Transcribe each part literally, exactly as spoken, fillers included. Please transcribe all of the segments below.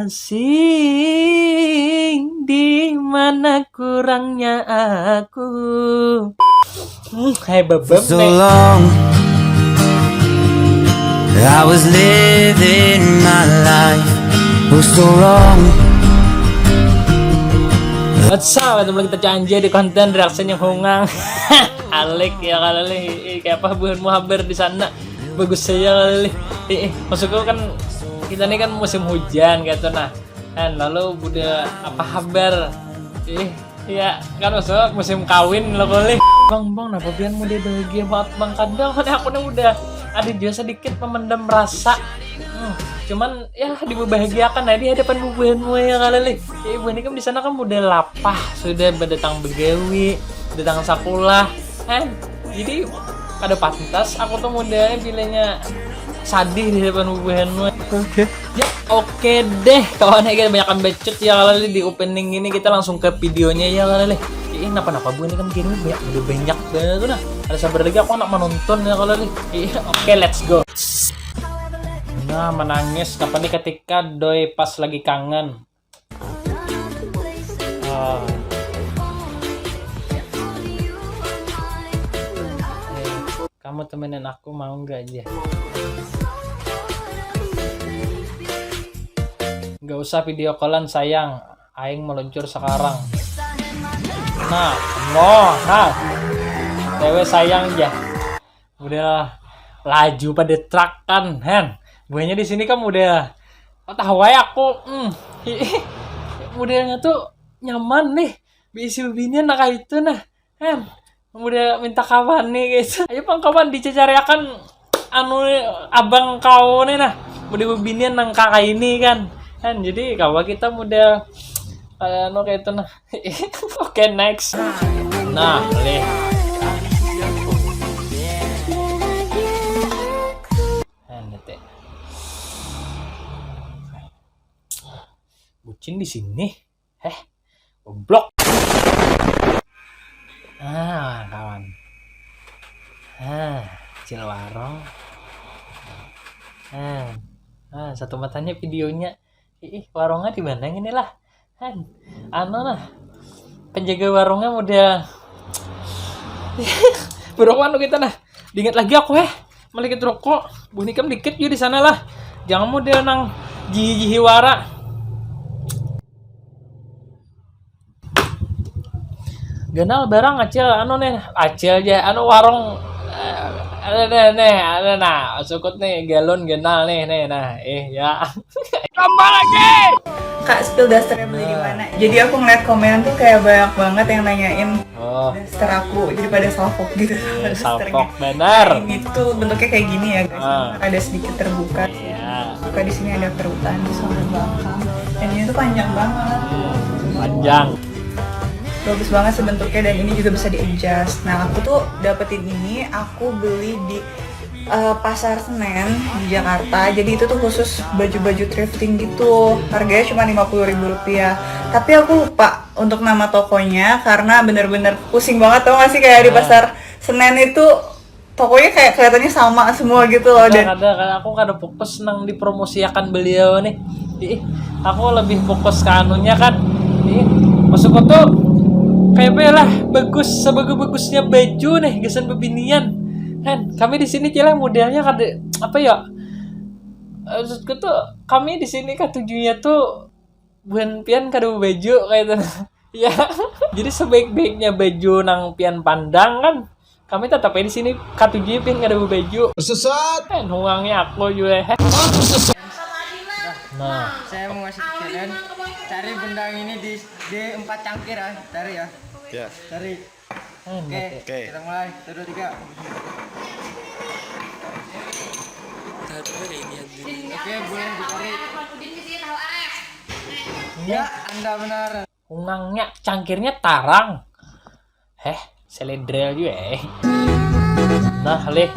Sing di mana kurangnya aku. Hmm, hai bebem so nih. Long. I was living my life for so long. What's up, ketemu lagi kita Canja di konten reaction yang hungang. Alik ya kali nih, kayak apa buhan muhabar di sana. Bagus saja kali nih. Eh, eh, maksudku kan kita nih kan musim hujan gitu nah. Kan lalu udah apa habar? Eh, ya kan maksudnya musim kawin lo kali. Bang, bang, kenapa pian muda bahagia banget bang? Kadang kan aku nih udah ada juga sedikit memendam rasa. Hmm, cuman ya dibahagiakan ya di hadapan bubuhanmu ya kali nih. Ya ibu ini kan di sana kan udah lapah, sudah berdatang begawi, datang sekolah, kan? Jadi kada pantas aku tuh modelnya bilanya sadih di depan bubuhanmu. Oke. Ya oke deh kawan ya, kita banyak bacot ya kalau di opening ini, kita langsung ke videonya ya kalau nih. Ih, kenapa-napa bu ini kan gini banyak, udah banyak banget tuh nah. Ada sabar lagi aku anak menonton ya kalau nih. Iya, oke, let's go. Nah, menangis kapan nih ketika doi pas lagi kangen. Ah. Eh, kamu temenin aku mau nggak aja? Nggak usah video callan sayang, aing meluncur sekarang. Nah, no, nah, cewek sayang aja. Udah laju pada truk kan, hen. Buahnya di sini kan udah, oh, tahu aja aku. Hmm. Modelnya tuh nyaman nih. Bisi bibinian nah kayak itu nah. Hen. Udah minta kawan nih guys. Ayo pang kawan dicacariakan anu abang kau nih nah. Udah bibinian nang kakak ini kan. Hen. Jadi kawan kita model kayak anu kayak itu nah. Oke, next. Nah, lih. Nah, nanti. Bucin di sini. Heh, goblok. Ah, kawan. Ah, cil warung. Ah, ah, satu matanya videonya. Ih, warungnya di mana ini lah? Han, anu nah, penjaga warungnya model burung anu kita nah. Diingat lagi aku eh, malikit rokok. Bunikam dikit juga di sana lah. Jangan model nang jihi-jihi wara. Ganal barang acil anu nih, acil aja anu warung eh, ada nih nih ada nah sukut nih galon ganal nih nih nah eh ya tambah lagi. Kak, spill daster yang beli di mana? Jadi aku ngeliat komen tuh kayak banyak banget yang nanyain oh. Daster aku, jadi pada salfok gitu. Iya, salfok benar. Ini tuh bentuknya kayak gini ya guys. Ah. Ada sedikit terbuka. Iya. Buka di sini ada kerutan di sebelah belakang. Dan ini tuh panjang banget. Panjang. Bagus banget sih bentuknya dan ini juga bisa di-adjust. Nah, aku tuh dapetin ini, aku beli di uh, Pasar Senen di Jakarta. Jadi itu tuh khusus baju-baju thrifting gitu. Harganya cuma lima puluh ribu rupiah. Tapi aku lupa untuk nama tokonya karena bener-bener pusing banget tau gak sih kayak di nah. Pasar Senen itu tokonya kayak kelihatannya sama semua gitu loh. Ada, dan ada, ada, aku kada fokus nang dipromosiakan beliau nih. Ih, aku lebih fokus ke anunya kan. Ih, maksudku tuh kayak apa ya lah bagus sebagus-bagusnya baju nih gesan bebinian kan kami di sini kira modelnya kada apa ya eh, maksudku tuh kami di sini katujunya tuh bukan pian kada baju kayak itu ya jadi sebaik-baiknya baju nang pian pandang kan kami tetap di sini katujunya pian kada baju sesat kan huangnya aku juga nah saya mau ngasih kalian cari bendang ini di di empat cangkir ya cari ya ya cari oke okay. Kita mulai satu dua tiga oke boleh dicari ya anda benar Ungangnya, cangkirnya tarang. Heh, seledrel juga eh. Nah, leh.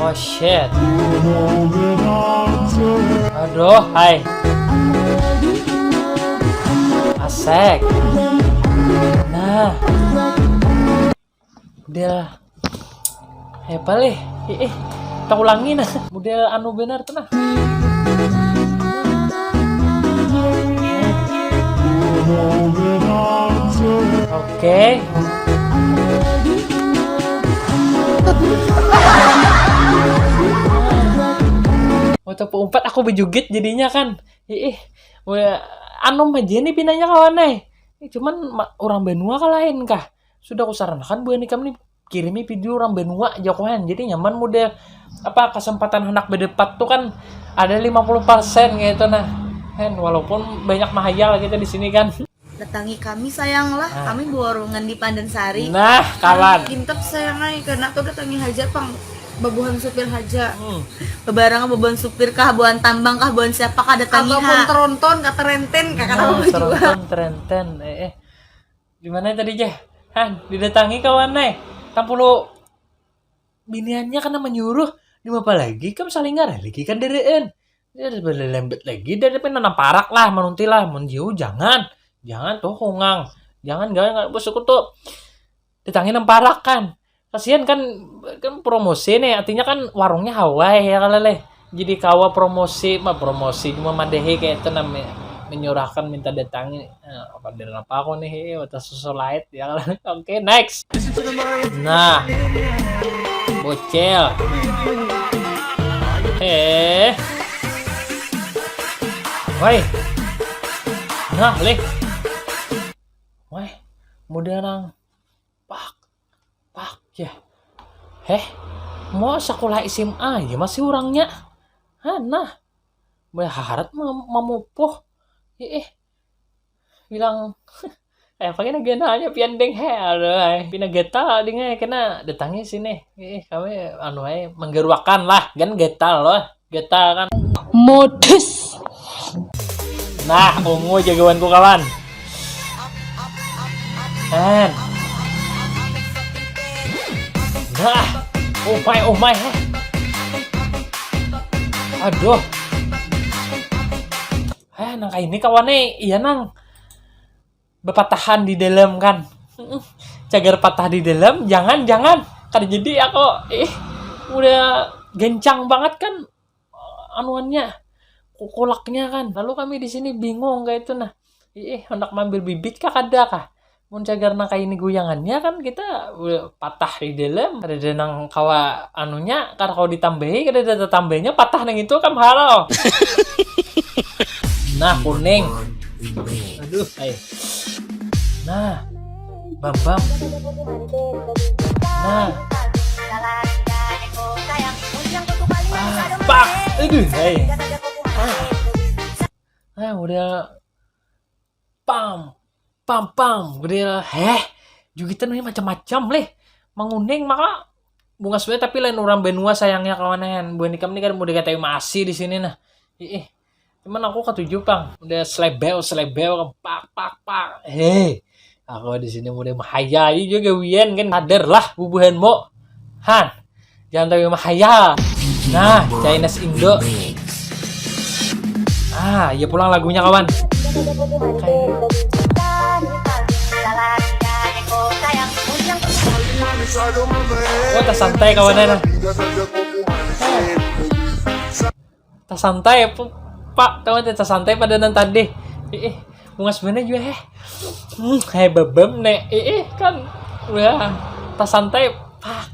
Oh shit. Aduh, hai. Asek. Nah. Dia Hepa leh. Eh, eh. Tak ulangi nah. Model anu benar tuh nah. Oke. Waktu umpat aku bejugit jadinya kan. Ih, anu aja nih pinanya kawan eh. Cuman orang banua kah lain kah? Sudah kusaranakan buhan ikam nih kirimi video orang banua aja kuhan. Jadi nyaman model apa kesempatan anak bedepat tuh kan ada lima puluh persen kayak itu nah. Kan walaupun banyak mahayal kita di sini kan. Datangi kami sayang lah, nah. Kami bawa ruangan di Pandan Sari. Nah, kawan. Intep sayang ai, karena tuh datangi haja pang babuhan supir haja. Hmm. Bebarang babuhan supir kah, buhan tambang kah, buhan siapa kah datangi ha. Ataupun teronton kah terenten kah, nah, kenapa juga? Teronton terenten. Eh, eh. Di mana tadi jah? Han, didatangi kawan eh. Tampulu biniannya kena menyuruh. Di apa lagi kam saling ngarah lagi kan dereen. Dia lembat lagi, dia pengen nanam parak lah, manunti lah, mun jauh jangan, jangan tuh hongang, jangan jangan bos aku tuh ditangin parak kan, kasihan kan, kan promosi nih, artinya kan warungnya hawai ya kalau leh, jadi kawa promosi mah promosi cuma madehi kayak itu namanya menyurahkan minta datangi. Nah, apa dari apa aku nih, eh, watas susulait ya. Oke, next. Nah, bocil. Eh, woi. Nah, leh. Woi, muda nang pak pak ya. Heh, mau sekolah S M A ya masih orangnya. Hah, nah. Mulai harat mamupuh. Ih, bilang eh pakai nagana aja pian deng he aduh pina gatal ding eh kena datangi sini eh kami anu eh menggeruakan lah kan gatal loh gatal kan modus. Nah, ungu jagawanku kawan. Kan. Nah, oh my oh my. Aduh. Eh, nang kaini kawan eh iya nang bepatahan di dalam kan. Cagar patah di dalam jangan jangan kada jadi aku ih udah gencang banget kan anuannya kukulaknya kan lalu kami di sini bingung kayak itu nah ih hendak ngambil bibit kah kada kah mun cagar nang kaini goyangannya kan kita patah di dalam kada ada nang kawa anunya kada kawa ditambahi kada ada tambahnya patah nang itu kan halo. Nah kuning. Aduh, hai. Nah, bambang. Nah. Ah, pak. Aduh, hai. Ah. Nah, udah pam pam pam udah heh jugitan ini macam-macam leh menguning maka bungas banget tapi lain orang benua sayangnya kawanan buah nikam ini kan udah kata masih di sini nah ih cuman aku ketujuh pang udah slebel slebel pak pak pak heh aku di sini udah mahayai juga wian kan sadar lah bubuhanmu han jangan tapi mahayal nah Chinese Indo ah ya pulang lagunya kawan oh tak santai kawannya nah tak santai pak tahu tak santai pada nang tadi eh bungas mana juga heh hmm, heh bebem nek eh kan udah tak santai pak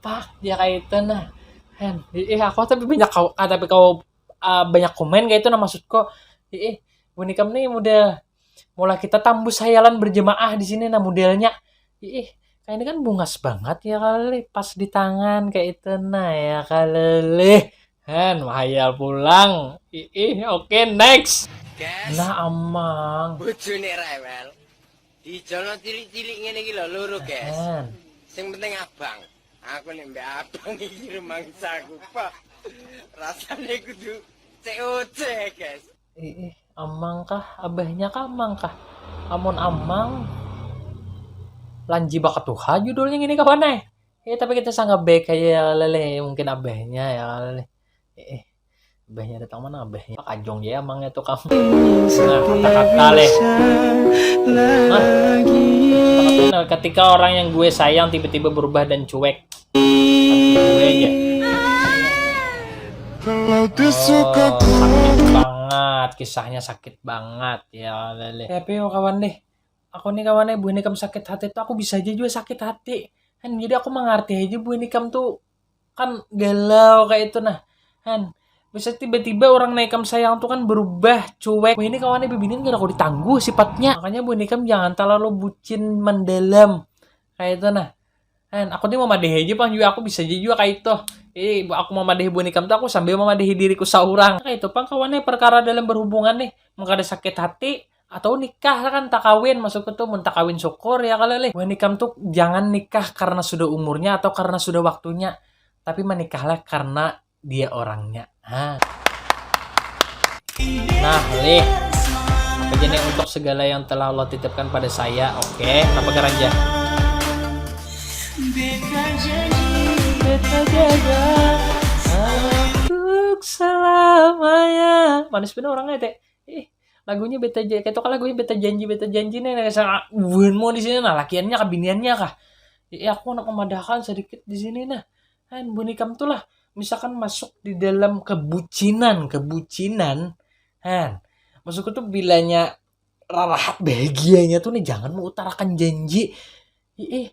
pak dia kayak itu nah hen eh aku tapi banyak kau ah, tapi kau uh, banyak komen kayak itu nah maksudku eh bunikam nih udah mulai kita tambus hayalan berjemaah di sini nah modelnya ih kayak ini kan bungas banget ya kali pas di tangan kayak itu nah ya kali Han mahayal pulang ih oke okay, next guys. Nah amang bujune rewel di jono cilik-cilik ngene iki lho loro guys Han. Sing penting abang aku nih mbak abang iki rumangsaku pak rasanya kudu C O C guys ih amang kah abahnya kah amang kah amun amang lanji bakatuha judulnya gini kawan eh eh tapi kita sangat baik aja ya lele mungkin abahnya ya lele eh abahnya datang mana abahnya kajong ya amangnya tuh kamu nah kata-kata leh nah ketika orang yang gue sayang tiba-tiba berubah dan cuek gue aja kalau dia suka oh, banget Kisahnya sakit banget ya lele. Tapi yo kawan deh, aku nih kawan deh, buhan ikam sakit hati tuh aku bisa aja juga sakit hati. Kan jadi aku mengerti aja buhan ikam tuh kan galau kayak itu nah. Kan bisa tiba-tiba orang naik ikam sayang tuh kan berubah, cuek. Wah, ini kawannya bibinin kada aku ditangguh sifatnya. Makanya buhan ikam jangan terlalu bucin mendalam kayak itu nah. Kan aku nih mau madahi aja pang juga, aku bisa aja juga kayak itu. Jadi aku mau madahi buhan ikam tuh aku sambil mau madahi diriku seorang kayak itu pang kawannya perkara dalam berhubungan nih. Mengkada sakit hati atau nikah lah kan, takawin, maksudku tuh mun takawin syukur ya kalau leh. Buhan ikam tuh jangan nikah karena sudah umurnya atau karena sudah waktunya, tapi menikahlah karena dia orangnya. Ha. Nah leh, begini untuk segala yang telah Allah titipkan pada saya. Oke, apa garanja? Beta jaga untuk selamanya. Manis bener orangnya teh. Ih, lagunya beta ja- kayak itu kan lagunya beta janji beta janji nih, nah, sa- buhan mau di sini nah lakiannya kah biniannya kah? Ya aku nak memadahkan sedikit di sini nah. Han, buhan ikam tuh lah misalkan masuk di dalam kebucinan kebucinan, han, maksudku tuh bilanya rarahat bahagianya tuh nih jangan mengutarakan janji. Ih,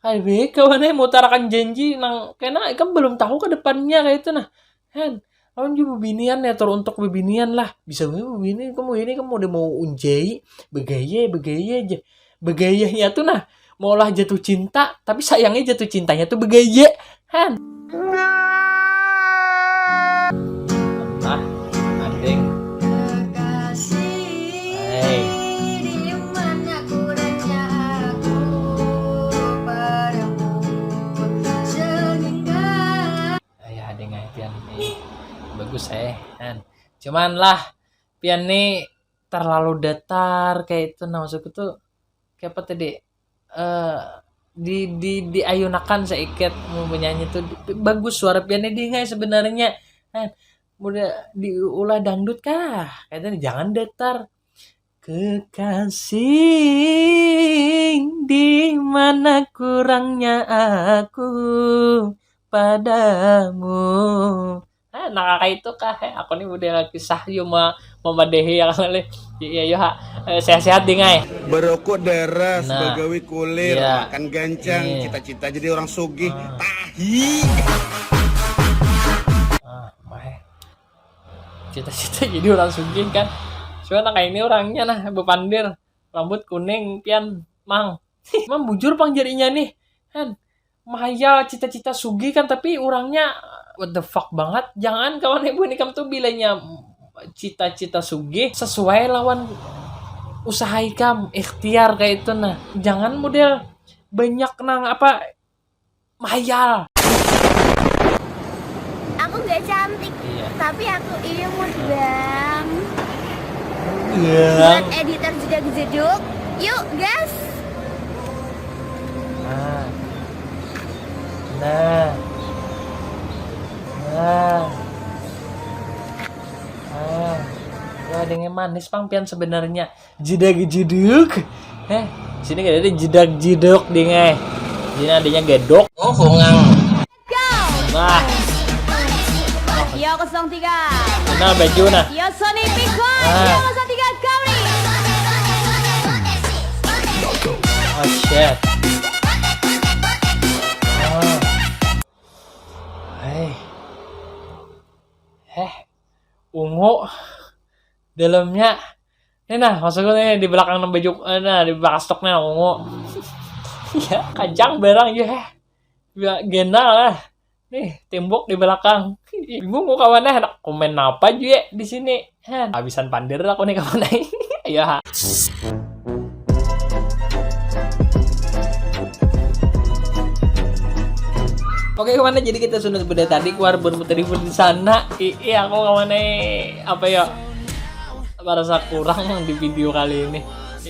kayak baik kawan eh mengutarakan janji nang kena ikam belum tahu ke depannya kayak itu nah. Han, lawan juga bebinian ya teruntuk bebinian lah, bisa bae bebini kamu ini kamu udah mau unjai, begaya begaya aja. Begayanya tuh nah, maulah jatuh cinta tapi sayangnya jatuh cintanya tuh begaya. Han. Nah, andeng. Kekasih, hei, di mana kurangnya aku padamu, sehingga ayah adeng ai pian, eh, bagus eh, han. Cuman lah, pian nih terlalu datar kayak itu nah, maksudku tuh kayak apa tadi, eh, di di diayunakan seikit, mau menyanyi tuh di- bagus suara piannya dingai sebenarnya. Nah, udah diulah dangdut kah? Katanya jangan datar. Kekasih, di mana kurangnya aku padamu? Nah, nah kayak itu kah? Eh, aku nih udah kisah yo ma memadahi ya kali. Iya yo ha. Eh, sehat-sehat ding ai. Berokok deras, nah, bagawi kulir, iya, makan gancang, iya, cita-cita jadi orang sugih. Ah. Tahi. Ah, mah. Cita-cita jadi orang sugih kan. Cuma nah kayak ini orangnya nah bepandir, rambut kuning pian mang. Emang bujur pang jarinya nih. Han, mahayal cita-cita sugih kan tapi orangnya what the fuck banget. Jangan kawan ibu nikam tuh bilanya cita-cita sugih sesuai lawan usaha ikam, ikhtiar kayak itu nah. Jangan model banyak nang apa mahayal. Aku nggak cantik, iya, tapi aku imut bang. Iya. Buat editor juga jeduk. Yuk gas. Nah. Nah. Nah. Ah, wah, dengan manis pang pian sebenarnya. Jedag jeduk. Eh, sini gak ada jedag jeduk ding eh. Sini adanya gedok. Oh, hongang. Nah. Yo kosong tiga. Nah, baju nah. Yo Sony Pico. Ah. Yo kosong tiga Kauri. Oh shit. Oh. Hei. Heh. Ungu dalamnya. Ini nah, maksudku nih di belakang nang baju, eh, nah di belakang stok nih ungu. Ya, kacang barang ya. Ya, gena lah. Nih, tembok di belakang. Bingung mau kawan eh, nak komen apa juga di sini. Hen, habisan pandir aku nih kawan eh. Ayo ha. Oke kawan, jadi kita sudah beda tadi keluar bermuter di sana. Ih, aku kawan eh, apa ya? Merasa kurang di video kali ini.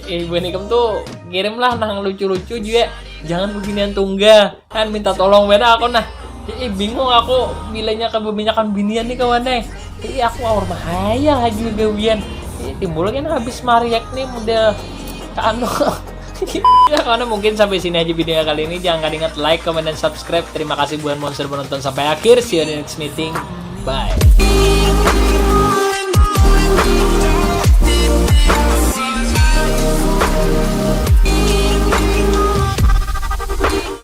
Eh, buhan ikam tuh kirimlah nang lucu-lucu juga. Jangan beginian tunggal. Kan minta tolong beda aku nah. Eh, bingung aku bilanya kebanyakan binian nih kawan eh. Eh, aku awal bahaya lagi gawian. Eh, timbul kan habis mariak nih model anu. Ya karena mungkin sampai sini aja video kali ini. Jangan ingat like, comment, dan subscribe. Terima kasih buat monster penonton sampai akhir. See you in the next meeting. Bye.